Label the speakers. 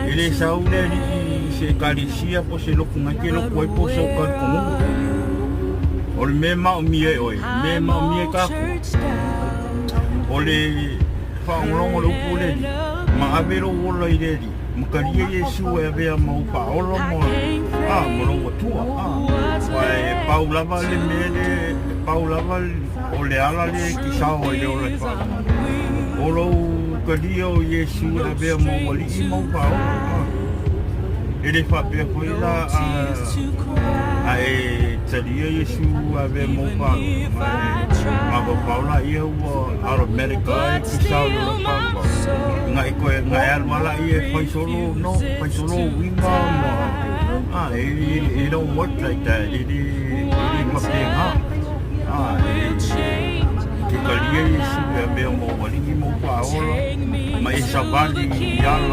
Speaker 1: E le sau le alii i se ekalesia po o se lotu na e te lotu ai po o sou talitonuga. O le mea e maomia e oe, le mea e maomia e tatou, o le faalogologo i le upu a le Alii, ma ave lou ola i le Alii, ma talia Iesu e avea ma ou faaola ma, a, ma lou Atua. A, aua e pau lava le mea le, e pau lava o le ala lea e te sao ai i le ola e faavavau, o lou talia o Iesu e avea ma ou Alii ma ou Faaola. A, e le faapea foi la a, a e talia Iesu e avea ma ou Faaola, ma e mafaufau laia ua automatic lava e te sao i le ola e faavavau. Na e toe, na e alu lava laia e fai solo, no, fai solo uiga ma, a, e, it don't work like that. E le, e le faapena. A, e, e te talia Iesu e avea ma ou Alii ma ou Faaola, ma e savali i ala